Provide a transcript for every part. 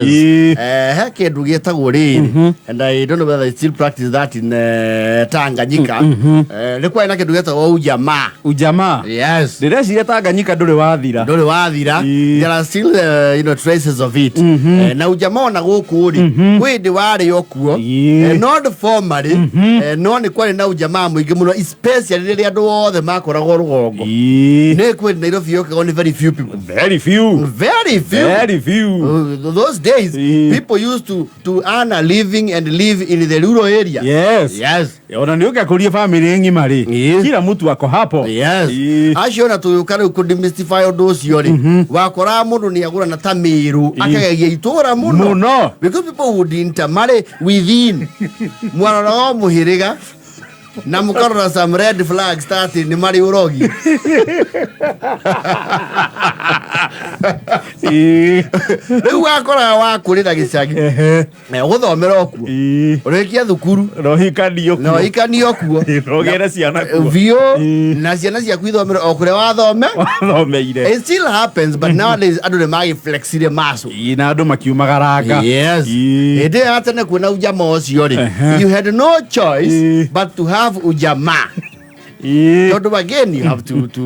He kĩndũ gĩtagwo rĩrĩ, and I don't know whether they still practice that in Tanganyika. Nĩ kwarĩ na kĩndũ gĩtagwo ujamaa. Ujamaa. Yes. Ndĩreciria Tanganyika ndũrĩ wathira. Ndũrĩ wathira. There are still traces of it. Na ujamaa ona gũkũ rĩ, kwĩ hĩndĩ warĩ o kuo. Not formally, no nĩ kwarĩ na ujamaa mũingĩ mũno, especially rĩrĩa andũ othe makoragwo rũgongo. Nĩ kwĩ Nairobi yokagwo nĩ very few people. Very few. Very few. Very few. Those days, people used to earn a living and live in the rural area. Yes. Ona nä å ngä akå rie bamä ng'ima rä, kila mtu ako hapo. Acio ona tũgĩũka rĩu kũ demystify ũndũ ũcio rĩ, wakoraga mũndũ nĩ agũrana ta Mĩrũ, akagegia itũra mũno. Mũno. Because people would intermarry within mwarora o mũhĩrĩga na mũkarora some red flags ta atĩ nĩ marĩ ũrogi. Rĩu wakoraga wakũrĩra gĩcagi na ũgũthomera o kuo, ũrĩkia thukuru nohikanio. Na ũhikanio kuo. Nogere ciana kuo. Biũ. Na ciana ciaku ithomere o kũrĩa wathome. Wathomeire. It still happens, but nowadays andũ nĩ magĩflexire maco. Na andå makiumagaranga. Hĩndĩ ĩyo ya tene kwĩna ujamaa ũcio rĩ, you had no choice but to have ujamaa, tondũ again you have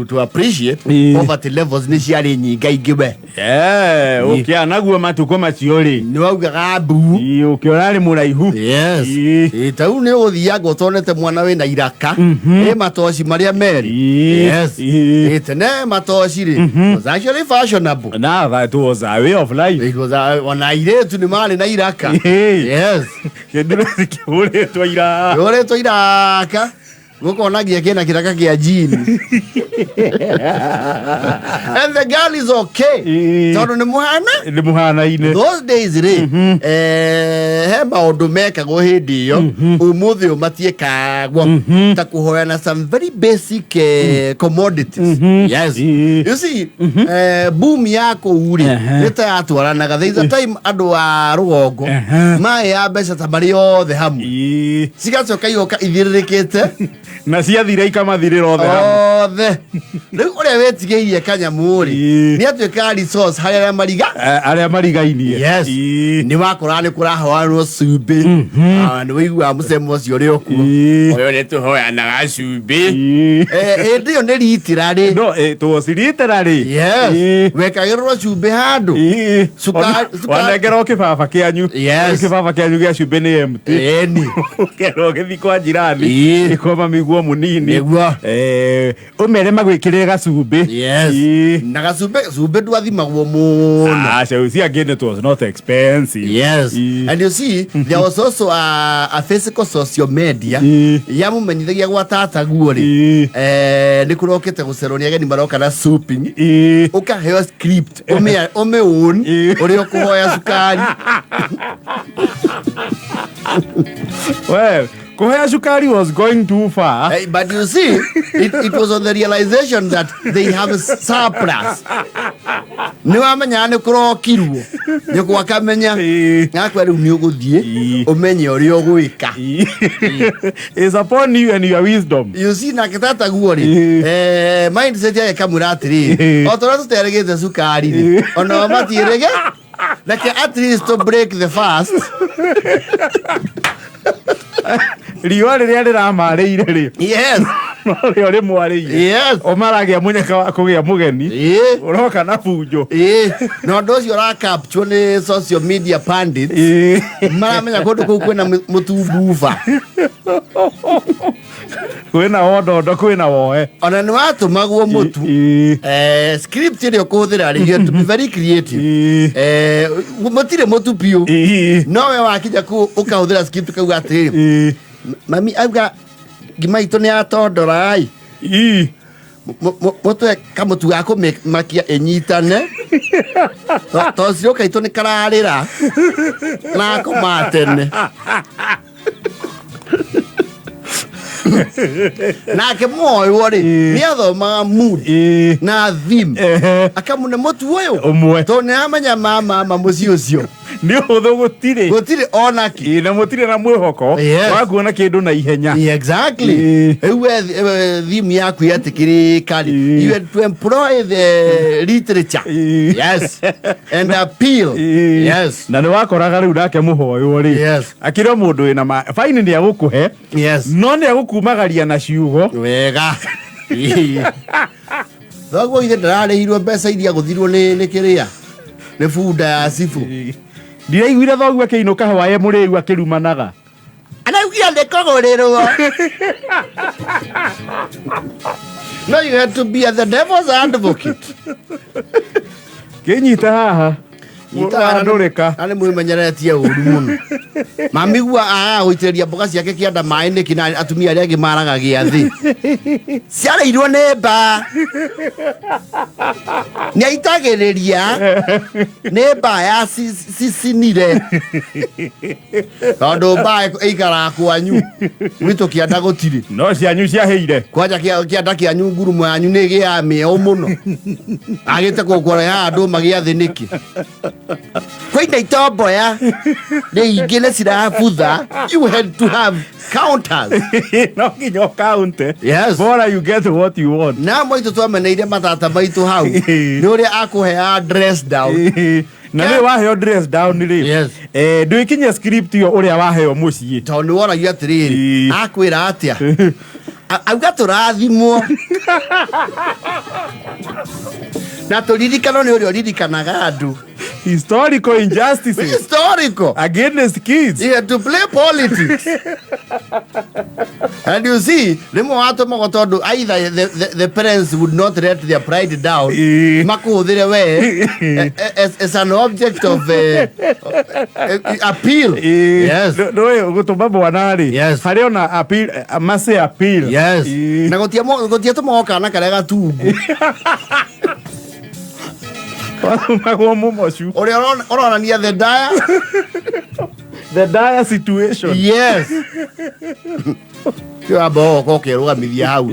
to appreciate poverty levels nĩ ciarĩ nyingaingĩ we. Å naguo matukå macio rĩ, nĩ waugaga mbu. Å kä orarä må raihu. Ĩ, ta rĩu nĩ ũgũthianga ũtonete mwana wĩna iraka ĩ matoci marĩa merĩ. Ĩ, tene matoci rĩ was actually fashionable. Na that was a way of life. It was ona airĩtu nĩ marĩ na iraka. Kä ndå kä hå rä two ira. Ũrĩtwo iraka gũkonagia kĩna kĩraka kĩa jini and the girl is okay, tondũ nĩ mũhana. Nä må hanaine. Those days rĩ, he maũndũ mekagwo hĩndĩ ĩyo ũmũthĩ ũyũ matiĩkagwo, ta kũhoyana some very basic commodities. You see, boom ya kũu rĩ, nĩ ta yatwaranaga. There is a time andũ a rũgongo maĩ ya mbeca ta marĩ othe hamwe, cigacoka igoka ithirĩrĩkĩte. Na ciathira ikamathirä ra othe hamwe. Othe. Rĩu ũrĩa wĩtigĩirie kanyamũ rĩ, nĩ atuĩkaga resource harĩ arĩa mariga Arĩa marigainie. Nĩ wakoraga nĩ kũrahoanwo cumbĩ. Ah, nĩ wĩiguaga mũcemo ũcio ũrĩ o kuo, ũyũ nĩ tũhoyanaga cumbĩ. Hĩndĩ ĩyo nĩ ritira rĩ. No it was literally. Wekagĩrĩrwo cumbĩ handũ. Wanengerwo kĩbaba kĩanyu. Kĩbaba kĩanyu gĩa cumbĩ nĩ empty. Ũkerwo gĩthi kwa jirani. Kwa mamiguo mũnini. Ũmere magwĩkĩrĩre gacumbĩ. Na gacumbĩ, cumbĩ ndwathimagwo mũno. Aca, you see, again it was not expensive. And you see, there was also a physical social media yamumenyithagia gwa tata guo rĩ, nĩ kũrokĩte gũcerwo nĩ ageni maroka na souping. Ũkaheo script ũmĩ own ũrĩa ũkũhoya cukari. Well, kũhea cukari was going too far. Hey, but you see, it was on the realization that they have a surplus. Nĩ wamenyaga nĩ kũrokirwo nyũkwa akamenya gakwa rĩu nĩ ũgũthiĩ ũmenye ũrĩa ũgwĩka. It's upon you and your wisdom. You see, nake tata guo rĩ, mindset yake kamwĩra atĩrĩrĩ, o ta ũrĩa tũterĩgĩte cukari rĩ, ona o matiĩrĩge reke at least to break the fast. Riũa rĩrĩa rĩramarĩire rĩ, norĩo rĩmwarĩire. O maragĩa mũnyaka wa kũgĩa mũgeni ũroka na bunjo. Ĩĩ, na ũndũ ũcio ũracapture nĩ social media pundits. Maramenya kũndũ kũu kwĩna mũtumbuba. Kwĩna wondondo, kwĩna woe. Ona nĩ watũmagwo mũtu. Script ĩrĩa ũkũhũthĩra rĩ, you have to be very creative. Mũtirĩ mũtu biũ, no we wakinya kũu ũkahũthĩra script kauga atĩrĩrĩ, mami auga ngima itũ nĩ yatondora ĩ, mũtwe kamũtu ga kũmakia ĩnyitane. Tocirũ kaitũ nĩ kararĩra nakoma tene. Nake mũhoywo rĩ, nĩ athomaga mood na theme, akamũne mũtu ũyũ Ũmwe. Tondũ nĩ aramenya mama mũciĩ ũcio Nĩ ũhũthũ, gũtirĩ. Gũtirĩ onaki. Ĩĩ, na mũtirĩ na mwĩhoko wa kuona kĩndũ na ihenya. Yeah, exactly. Rĩu we theme yaku yetĩkĩrĩka rĩ, you had to employ the literature, yes, and appeal. Na nĩ wakoraga rĩu nake mũhoywo rĩ, akĩrĩ o mũndũ wĩna ma faini nĩ agũkũhe, no nĩ agũkumagaria na ciugo. Wega. Thoguo ithe ndararĩhirwo mbeca iria gũthirwo nĩ kĩrĩa nĩ bunda ya cibũ. Ndiraiguire thoguo akĩinũka hwaĩ mũrĩu akĩrumanaga. Araugire nĩ kũgũrĩrwo. No, you had to be the devil's advocate. Kĩnyite haha. Ndũrĩka. Na nĩ mwĩmenyeretie ũru mũno. Mamigua agaga gũitĩrĩria mboga ciake kĩanda maĩ nĩkĩ, na atumia arĩa angĩ maraga gĩathĩ ciarĩirwo nĩ mbaa, nĩ aitagĩrĩria nĩ mbaa ya cicinire, tondũ mbaa ĩikaraga kwanyu, gwitũ kĩanda gũtirĩ. No cianyu ciahĩire. Kwanja kĩanda kĩanyu, ngurumo yanyu nĩ ĩgĩaga mĩeũ mũno, agĩte kũkũreha andũ magĩathĩ nĩkĩ kwĩna itomboya nĩ ingĩ nĩ cirabutha. You had to have counters. No nginya ũkaunte. Yes. Bora you get what you want. Na mwaitũ twameneire matata maitũ hau nĩ ũrĩa akũheaga dress down. Na rĩ, waheo dress down rĩ, ndwĩkinyia script ĩyo ũrĩa waheo mũciĩ. Tondũ nĩ woragia atĩrĩrĩ, akwĩra atĩa? Auga tũrathimwo na tũririkano nĩ ũrĩa ũririkanaga andũ. Historical injustices Historical against kids. You had to play politics. And you see, rĩmwe watũmagwo tondũ either the parents would not let their pride down, makũhũthĩre we as an object of appeal. Nĩũĩ gũtũma mwana rĩ, harĩ ona appeal, mercy appeal. Na gũtiatũmagwo kana karĩa gatungu. Watũmagwo mũmocu. Ũrĩa ũronania the dire the dire situation. Yes, kĩo wamba ũgoka ũkerũgamithia hau,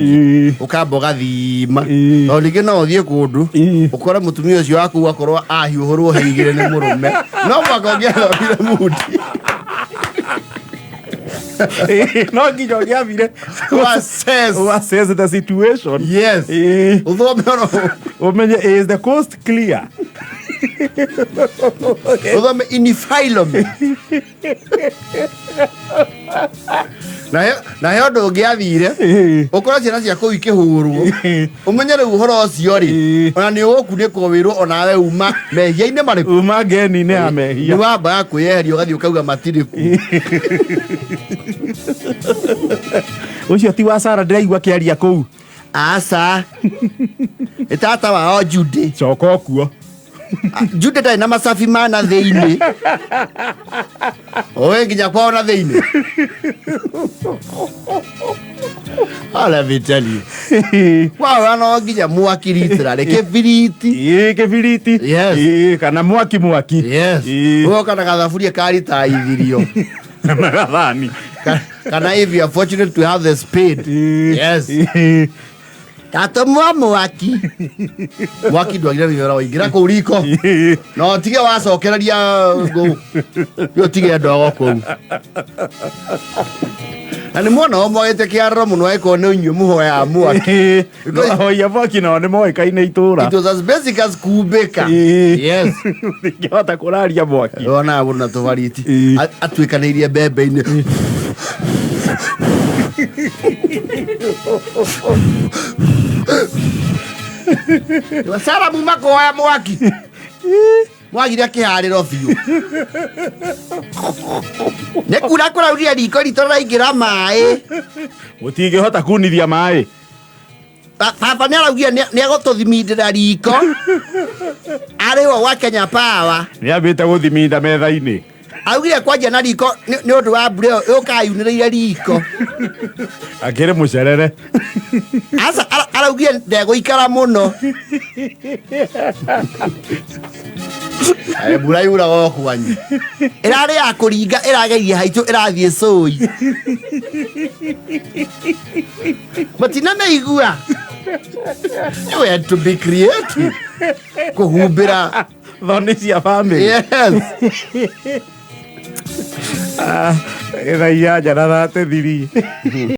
ũkamba ũgathima, tondũ ningĩ no ũthiĩ kũndũ ũkore mũtumia ũcio waku akorwo ahiũhũrwo hĩ igĩrĩ nĩ mũrũme, no mwaka ũngĩathomire mood. No nginya ũngĩambire Assess. Assess the situation. Ũthome oro Ũmenye, is the coast clear? Ũthome environment. Na he ũndũ ũngĩathire ũkorwo ciana cia kũu ikĩhũrwo, ũmenye rĩu ũhoro ũcio rĩ, ona nĩ ũgũkunĩkwo wĩrwo onawe uma mehia-inĩ marĩkũ. Uma ngeni-inĩ ya mehia. Nĩ wambaga kwĩyeheria, ũgathiĩ ũkauga matirĩ kuo. Ũcio ti wa Sara ndĩraigua kĩaria kũu. Aca, nĩ tata wao Judy. Coka kuo. Judy ndarĩ na macabi mana thĩinĩ, oĩ nginya kwao na thĩinĩ. Ah, let me tell you. Kwao no nginya mwaki, literally kĩbiriti. Ĩĩ, kĩbiriti. Ĩĩ, kana mwaki mwaki. Ũgoka na gathaburia ka rita ithirio. Kana gathani. Kana if you are fortunate to have the spade. Yes. Tatũmwo mwaki. Mwaki ndwagire nĩ wĩra waingĩra kũu riko. Na ũtige wacokereria ngũ. Nĩ ũtige ndogo kũu. Na nĩ mwona o mwagĩte kĩarĩro mũno angĩkorwo nĩ inyuĩ mũhoyaga mwaki. Ahoia mwaki nao nĩ moĩkaine itũra. It was as basic as kumbĩka. Yes. Ndingĩhota kũraria mwaki. Wonaga mũndũ na tũbariti atuĩkanĩirie mbembe-inĩ. Sara muma kũhoya mwaki mwagire kĩharĩro biũ, nĩ kura kũraurire, riko ritũ rĩraingĩra maĩ. Mũtingĩhota kunithia maĩ. Baba nĩ araugire nĩ egũtũthimindĩra riko arĩ wo gwa Kenya Power. Nĩ ambĩte gũthiminda metha-inĩ. Augire kwanjia na riko nĩ ũndũ wa mbura ĩyo yũkayunĩrĩire riko. Akĩrĩ mũcerere. Aca, araugire ndegũikara mũno. Mbura yuraga o kwanyu. Ĩrarĩ ya kũringa, ĩrageria haitũ, ĩrathiĩ cũi. Matinanaigua. You had to be creative. Kũhumbĩra. Thoni cia family. Yes. Thaa 8:33.